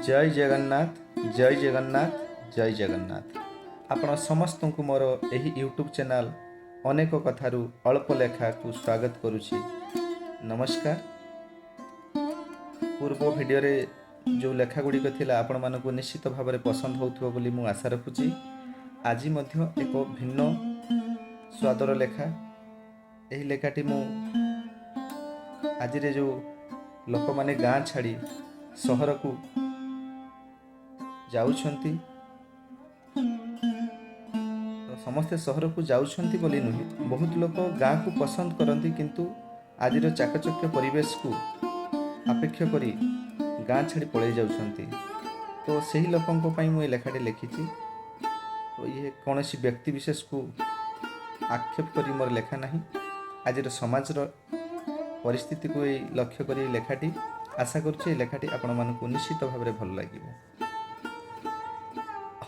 ଜୟ ଜଗନ୍ନାଥ, ଜୟ ଜଗନ୍ନାଥ, ଜୟ ଜଗନ୍ନାଥ। ଆପଣ ସମସ୍ତଙ୍କୁ ମୋର ଏହି ୟୁଟ୍ୟୁବ୍ ଚ୍ୟାନେଲ୍ ଅନେକ କଥାରୁ ଅଳ୍ପ ଲେଖାକୁ ସ୍ୱାଗତ କରୁଛି। ନମସ୍କାର। ପୂର୍ବ ଭିଡ଼ିଓରେ ଯେଉଁ ଲେଖା ଗୁଡ଼ିକ ଥିଲା, ଆପଣମାନଙ୍କୁ ନିଶ୍ଚିତ ଭାବରେ ପସନ୍ଦ ହେଉଥିବ ବୋଲି ମୁଁ ଆଶା ରଖୁଛି। ଆଜି ମଧ୍ୟ ଏକ ଭିନ୍ନ ସ୍ୱାଦର ଲେଖା। ଏହି ଲେଖାଟି ମୁଁ ଆଜିରେ ଯେଉଁ ଲୋକମାନେ ଗାଁ ଛାଡ଼ି ସହରକୁ ଯାଉଛନ୍ତି, ତ ସମସ୍ତେ ସହରକୁ ଯାଉଛନ୍ତି ବୋଲି ନୁହେଁ, ବହୁତ ଲୋକ ଗାଁକୁ ପସନ୍ଦ କରନ୍ତି, କିନ୍ତୁ ଆଜିର ଚାକଚକ୍ୟ ପରିବେଶକୁ ଆପେକ୍ଷ କରି ଗାଁ ଛାଡ଼ି ପଳେଇ ଯାଉଛନ୍ତି। ତ ସେହି ଲୋକଙ୍କ ପାଇଁ ମୁଁ ଏ ଲେଖାଟି ଲେଖିଛି। ତ ଇଏ କୌଣସି ବ୍ୟକ୍ତି ବିଶେଷକୁ ଆକ୍ଷେପ କରି ମୋର ଲେଖା ନାହିଁ। ଆଜିର ସମାଜର ପରିସ୍ଥିତିକୁ ଏଇ ଲକ୍ଷ୍ୟ କରି ଏହି ଲେଖାଟି। ଆଶା କରୁଛି, ଏହି ଲେଖାଟି ଆପଣମାନଙ୍କୁ ନିଶ୍ଚିତ ଭାବରେ ଭଲ ଲାଗିବ।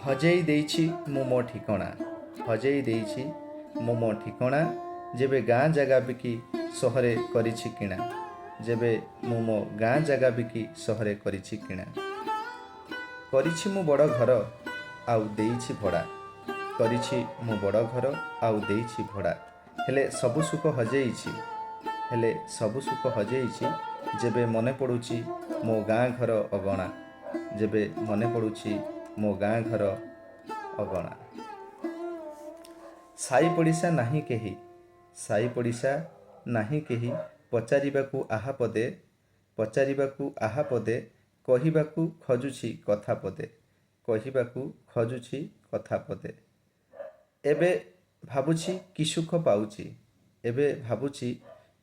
ହଜେଇ ଦେଇଛି ମୁଁ ମୋ ଠିକଣା, ହଜେଇ ଦେଇଛି ମୁଁ ମୋ ଠିକଣା, ଯେବେ ଗାଁ ଜାଗା ବିକି ସହରେ କରିଛି କିଣା, ଯେବେ ମୁଁ ମୋ ଗାଁ ଜାଗା ବିକି ସହରେ କରିଛି କିଣା। କରିଛି ମୁଁ ବଡ଼ ଘର ଆଉ ଦେଇଛି ଭଡ଼ା, କରିଛି ମୁଁ ବଡ଼ ଘର ଆଉ ଦେଇଛି ଭଡ଼ା, ହେଲେ ସବୁ ସୁଖ ହଜେଇଛି, ହେଲେ ସବୁ ସୁଖ ହଜେଇଛି, ଯେବେ ମନେ ପଡ଼ୁଛି ମୋ ଗାଁ ଘର ଅଗଣା, ଯେବେ ମନେ ପଡ଼ୁଛି ମୋ ଗାଁ ଘର ଅଗଣା। ସାଇ ପଡ଼ିଶା ନାହିଁ କେହି, ସାଇ ପଡ଼ିଶା ନାହିଁ କେହି, ପଚାରିବାକୁ ଆହା ପଦେ, ପଚାରିବାକୁ ଆହା ପଦେ, କହିବାକୁ ଖୋଜୁଛି କଥା ପଦେ, କହିବାକୁ ଖୋଜୁଛି କଥା ପଦେ। ଏବେ ଭାବୁଛି କି ସୁଖ ପାଉଛି, ଏବେ ଭାବୁଛି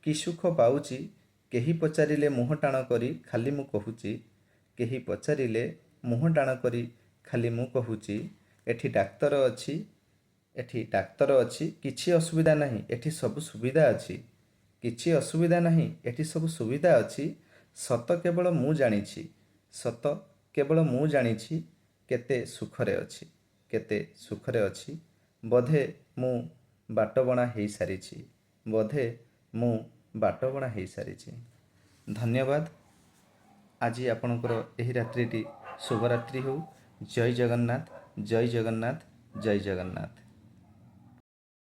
କି ସୁଖ ପାଉଛି, କେହି ପଚାରିଲେ ମୁହଁ ଟାଣ କରି ଖାଲି ମୁଁ କହୁଛି, କେହି ପଚାରିଲେ ମୁହଁ ଟାଣ କରି ଖାଲି ମୁଁ କହୁଛି, ଏଠି ଡାକ୍ତର ଅଛି, ଏଠି ଡାକ୍ତର ଅଛି, କିଛି ଅସୁବିଧା ନାହିଁ, ଏଠି ସବୁ ସୁବିଧା ଅଛି, କିଛି ଅସୁବିଧା ନାହିଁ, ଏଠି ସବୁ ସୁବିଧା ଅଛି। ସତ କେବଳ ମୁଁ ଜାଣିଛି, ସତ କେବଳ ମୁଁ ଜାଣିଛି, କେତେ ସୁଖରେ ଅଛି, କେତେ ସୁଖରେ ଅଛି। ବୋଧେ ମୁଁ ବାଟବଣା ହେଇସାରିଛି, ବୋଧେ ମୁଁ ବାଟବଣା ହେଇସାରିଛି। ଧନ୍ୟବାଦ। ଆଜି ଆପଣଙ୍କର ଏହି ରାତ୍ରିଟି ଶୁଭରାତ୍ରି ହେଉ। ଜୟ ଜଗନ୍ନାଥ, ଜୟ ଜଗନ୍ନାଥ, ଜୟ ଜଗନ୍ନାଥ।